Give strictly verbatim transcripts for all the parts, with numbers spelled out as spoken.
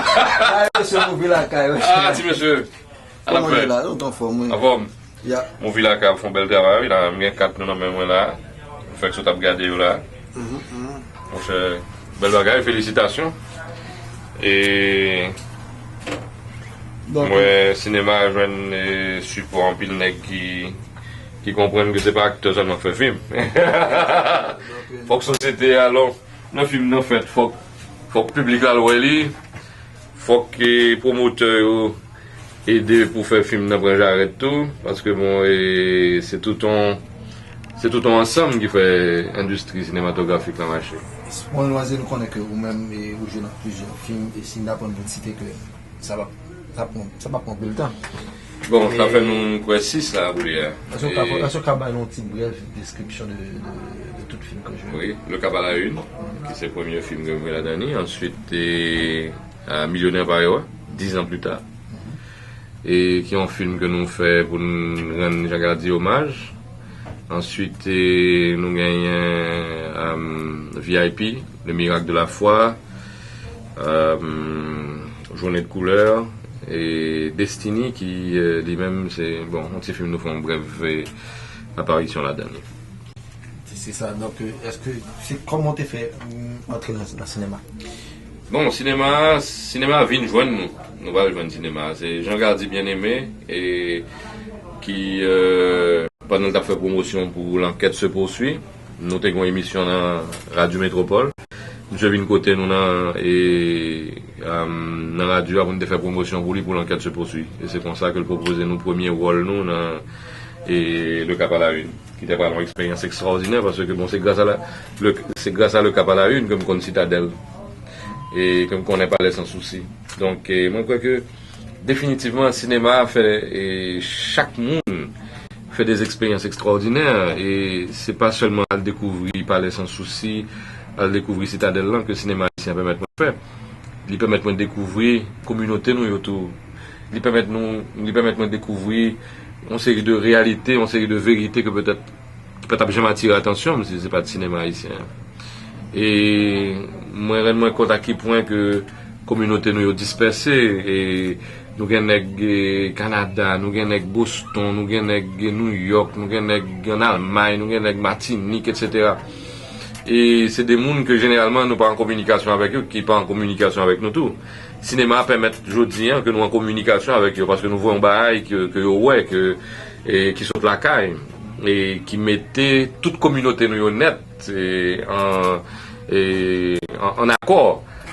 Sa yo se Movie Lakay, wi. Ah, ti mesye. Kòman w ye la? Ou t anfòm, wi. Anfòm. Ya. Movie Lakay ap fè yon bèl travay, wi, la. M gen kat nou nan men mwen la. M fèk sot ap gade yo la. Mhm, mhm. Monchè, bèl bagay, felisitasyon. E Donk, m wè sinema a jwenn, e, sipò anpil nèg ki, ki konprann ke se pa aktè sèlman k fè fim. Donk, e, fòk sosyete a, lè, lè fim nan fèt, fòk, fòk piblik la al wè li, fòk, e, pwomotè yo ede pou fè fim nan pran jarèt tou, paske bon, e, se tout yon, se tout yon ansanm ki fè endistri sinematografik la mache. Bon, Lwaze, nou konnen ke ou menm, e, ou jwe nan plizyè fim, e si n aprann pou n site ke sa p ap, sa p ap, sa p ap pran anpil tan. Bon, sa fè nou, m kwè, sis la pou li a. Èske w ka, e, èske w ka bay nou yon ti brèv deskripsyon de, de, de tout fim ke w jwe? Wi, Le Cap à la Une, ki se premye fim ke m jwe ladan li. Answit, e, a, Millionnaire Pareil, dix ans plus tard. E ki yon fim ke nou fè pou n rann Jean Gardy omaj. Answit, e, nou genyen, um, V I P, Le Miracle de la Foi, um, Journée de couleur, e Destiny, ki, e, li menm, se, bon, yon ti fim nou fè yon brèv, e, aparisyon ladan li. Se, se sa. Donk, e, èske, se kòman w te fè, mm, antre nan, nan sinema? Bon, sinema, sinema vin jwenn nou. Nou pa jwenn sinema. Se Jean Gardy Bien-Aimé, e, ki, e, pandan l t ap fè pwomosyon pou L'enquête se poursuit, nou te gen yon emisyon nan Radyo Metropole. Misye vin kote nou nan, e, am, nan radyo a pou n te fè pwomosyon pou li pou L'enquête se poursuit. E se konsa ke l pwopoze nou premye wòl nou nan, e, Le Cap à la Une, ki te pral yon eksperyans ekstraòdinè, paske, bon, se gras a la, le, se gras a Le Cap à la Une ke m konn Sitadèl e ke m konnen Palais sans souci. Donk, e, mwen kwè ke definitivman, sinema a fè, e, chak moun fè de eksperyans ekstraòdinè, e se pa sèlman al dekouvri Palais sans souci, al dekouvri Sitadèl lan ke sinema ayisyen an pèmèt mwen fè. Li pèmèt mwen dekouvri kominote nou yo tou. Li pèmèt nou, li pèmèt mwen dekouvri yon seri de reyalite, yon seri de verite ke petèt, ki pa t ap janm atire atansyon m si se pa t sinema ayisyen an. E mwen rann mwen kont a ki pwen ke kominote nou yo dispèse, e nou gen nèg, e, Kanada, nou gen nèg Boston, nou gen nèg New York, nou gen nèg ann Almay, nou gen nèg Matinik, etsetera. E se de moun ke jeneralman nou pa an kominikasyon avèk yo, ki pa an kominikasyon avèk nou tou. Sinema a pèmèt jodi an ke nou an kominikasyon avèk yo, paske nou voye yon bagay ke, ke yo wè, ke, e, ki sot lakay, e ki mete tout kominote nou yo nèt, e, an, e, an, an akò.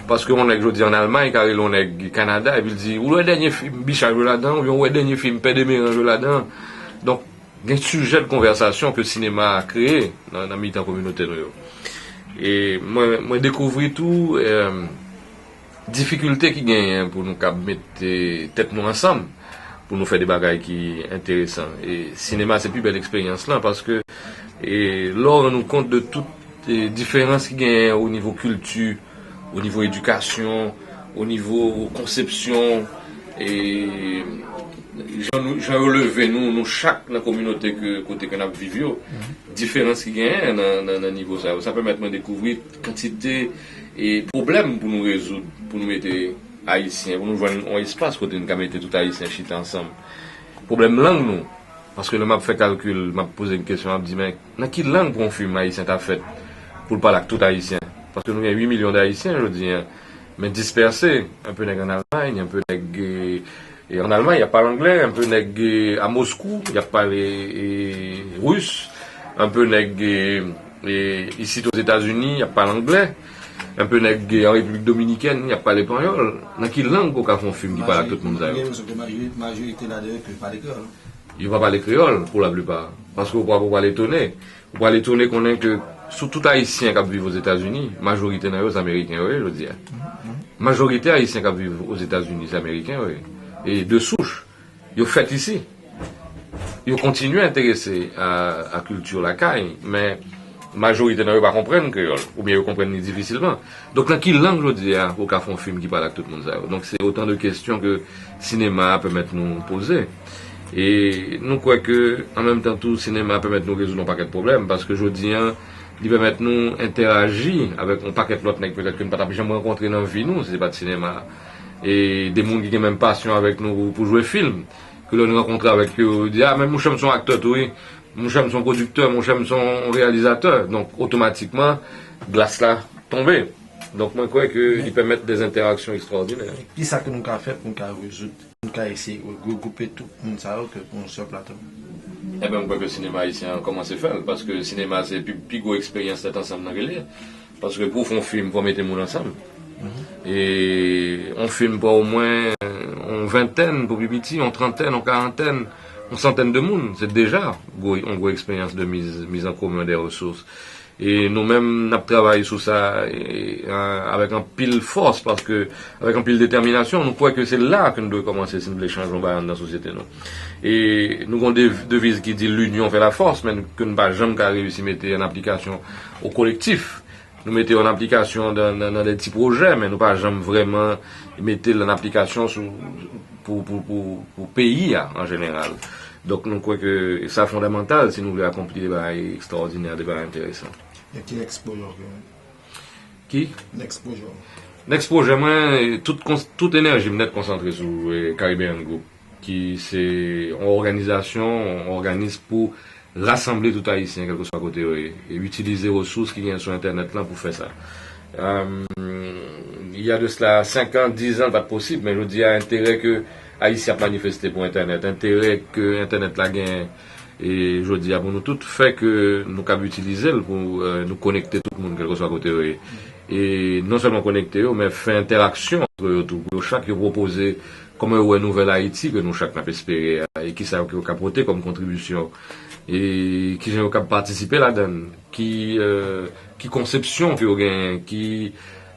Paske yon nèg jodi an Almay ka rele yon nèg Kanada, epi l di, "Ou wè dènye fim Bicha jwe ladan, oubyen ou wè dènye fim Pè Demeran jwe ladan." Donk, gen sijè de konvèsasyon ke sinema a kreye nan, nan mitan kominote nou yo. E mwen, mwen dekouvri tou, e, difikilte ki genyen pou nou kab mete tèt nou ansanm pou nou fè de bagay ki enteresan. E sinema se pi bèl eksperyans lan, paske, e, lè w rann ou kont de tout, e, diferans ki genyen o nivo kilti, o nivo edikasyon, o nivo konsepsyon, e, jan nou, jan yo leve nou, nou chak nan kominote ke, kote ke n ap viv yo, diferans ki genyen nan, nan, nan nivo sa yo. Sa pèmèt mwen dekouvri kantite, e, pwoblèm pou nou rezoud, pou nou mete Ayisyen, pou nou jwenn yon espas kote n ka mete tout Ayisyen chita ansanm. Pwoblèm lang nou, paske lè m ap fè kalkil, m ap poze m kesyon, m ap di, men nan ki lang pou yon fim ayisyen ta fèt pou l pale ak tout Ayisyen? Paske nou gen uit milyon d Ayisyen jodi an, men dispèse, enpe nèg ann Almay, enpe nèg, e, e ann Almay, y ap pale anglè, enpe nèg, e, a Moskou, y ap pale, e, ris, enpe nèg, e, e, isit Ozetazini, y ap pale anglè, enpe nèg, e, an Repiblik Dominikèn, y ap pale panyòl. Nan ki lang ou ka fè yon fim ki pale ak tout moun sa yo? Majori-, majorite ladan yo ke pale kreyòl. Yo pa pale kreyòl, pou laplipa. Paske ou pral, ou pral etone. Ou pral etone konnen ke sou tout Ayisyen k ap viv Ozetazini, majorite nan yo se Ameriken yo ye jodi a. Majorite Ayisyen k ap viv Ozetazini se Ameriken yo ye. E de souch, yo fèt isi. Yo kontinye enterese a, a kilti lakay, men majorite nan yo pa konprann kreyòl, oubyen yo konprann li difisilman. Donk, nan ki lang jodi a ou ka fè yon fim ki pale ak tout moun sa yo? Donk, se otan de kesyon ke sinema a pèmèt nou poze. E nou kwè ke, an menm tan tou, sinema a pèmèt nou rezoud yon pakèt pwoblèm, paske jodi a, li pèmèt nou entèaji avèk yon pakèt lòt nèg petèt ke n pa t ap janm rankontre nan vi nou si se pa t sinema a. E de moun ki gen menm pasyon avèk nou pou, pou jwe fim. Ke lè nou rankontre avèk yo, yo di, "Ah, men mouche m se yon aktè tou, wi. Mouche m se yon pwodiktè, mouche m se yon reyalizatè." Donk, otomatikman, glas la tonbe. Donk, mwen kwè ke li pèmèt de entèraksyon ekstraòdinè. Kisa ke nou ka fè pou nou ka rezoud, pou nou ka eseye regwoupe tout moun sa yo ke pou yon sèl platfòm? Ebyen, mwen kwè ke sinema ayisyen an kòmanse fè l, paske sinema se pi, pi gwo eksperyans tèt ansanm nan ke l ye. Paske pou w fè yon fim, fò w mete moun ansanm. E yon fim pou omwen yon ventèn, pou pi piti, yon trantèn, yon karantèn, yon santèn de moun. Se deja gwo, yon gwo eksperyans de miz, miz an komen de resous. E nou menm, n ap travay sou sa, e, a, avèk anpil fòs, paske, avèk anpil detèminasyon, nou kwè ke se la ke nou dwe kòmanse si nou vle chanje yon bagay anndan sosyete nou. E nou gen yon dev-, deviz ki di "L'union fait la force", men ke nou pa janm ka reyisi mete an aplikasyon o kolektif. Nou mete yo an aplikasyon nan, nan, nan de ti pwojè, men nou pa janm vrèman mete l an aplikasyon sou, pou, pou, pou, pou peyi a, an jeneral. Donk, nou kwè ke sa fondamantal si nou vle akonpli de bagay ekstraòdinè, de bagay enteresan. E ki next pwojè w gen? Ki? Next pwojè w? Next pwojè mwen, tout, kons-, tout enèji m nèt konsantre sou, eh, Caribbean Group, ki se yon òganizasyon, yon òganis pou rasanble tout Ayisyen, kèlkeswa kote yo ye, e itilize resous ki genyen sou entènèt lan pou fè sa. Euh, il y a de cela cinq ans, dix ans, li pa t posib, men jodi a, enterè ke Ayisyen ap manifeste pou entènèt, enterè ke entènèt la genyen, e jodi a pou nou tout, fè ke nou kab itilize l pou, euh, nou konekte tout moun, kèlkeswa kote yo ye. E non sèlman konekte yo, men fè entèraksyon antre yo tou, pou yo chak yo pwopoze kòman yo wè nouvèl Ayiti ke nou chak n ap espere a, e kisa yo ka pote kòm kontribisyon, e kijan yo kab patisipe ladan l, ki, euh, ki konsepsyon ke yo genyen, ki,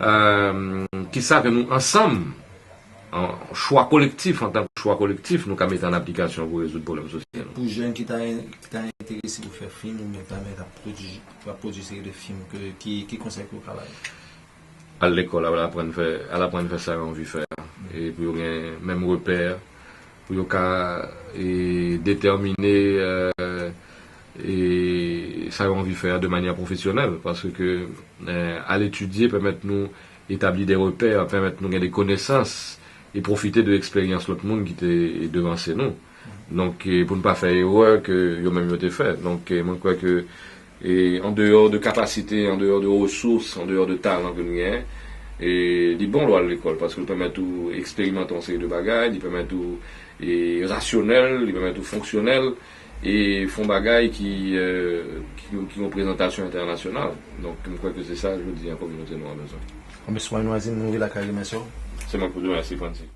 euh, kisa ke nou ansanm, an chwa kolektif, antanke chwa kolektif, nou ka mete an aplikasyon pou rezoud pwoblèm sosyete nou. Pou jèn ki ta, ki ta enterese pou fè fim, oubyen ta mèt ap pwodui, ap pwodui seri de fim, ke, ki, ki konsèy ke w ka ba yo? Al lekòl, al aprann fè, al aprann fè sa yo anvi fè a. E pou yo gen menm repè, pou yo ka, e, detèmine, euh, e, sa yo anvi fè a de manyè pwofesyonèl, paske, euh, al etidye pèmèt nou etabli de repè, pèmèt nou gen de konesans e pwofite de eksperyans lòt moun ki te devanse nou. Donk, e, pou n pa fè erè ke yo menm yo te fè. Donk, e, mwen kwè ke, e, an deyò de kapasite, an deyò de resous, an deyò de talan ke nou genyen, e, li bon lè w al lekòl, paske l pèmèt ou eksperimante yon seri de bagay, li pèmèt ou, e, rasyonèl, li pèmèt ou fonksyonèl, e fè yon bagay ki, euh, ki, ki yon prezantasyon entènasyonal. Donk, m kwè ke se sa, jodi a, kominote nou an bezwen. Anbis Wayne Wazin, nou vin lakay remèsye w. Se mwen ki pou remèsye Francis.